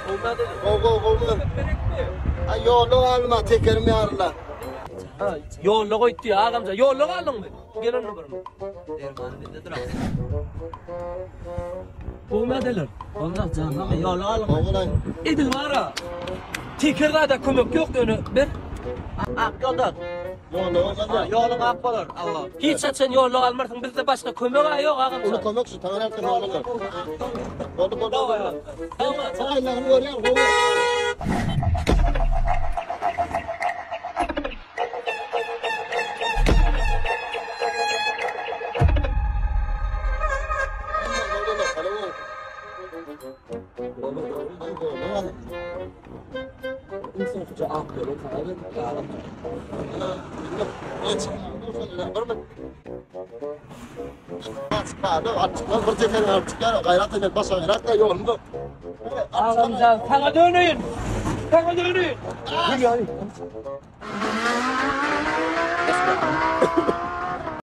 Gowy gowy gowy. Aý ýolda galdym ha tekerim ýarylar. Ha, ýolda goýdy agamja. Ýolda galdyňmy? Gel onda bir. Dermany bizde durar. Gowy nädeler? Onda janlama ýolda galdyň. Gowy lan. Edil bara. Teker zada kömek ýok ýöne ber. Ak ýolda. Ýolda galýar. Ýoluň ak bolar. Allah. Hiç haçan ýolda galmarsyň. Bizde başga kömek ýok agamja. Uly kömek şu taňry ýalkasyn oglanlar. Boldy boldy. Aýlaryny görýän gowy. Iň soňkuja ak ýoly saňa berdik agamja. Bir teker alyp çykýar, gaýrat edip başa gaýrat da ýolunda. Agamjan saňa döneýin. Saňa döneýin.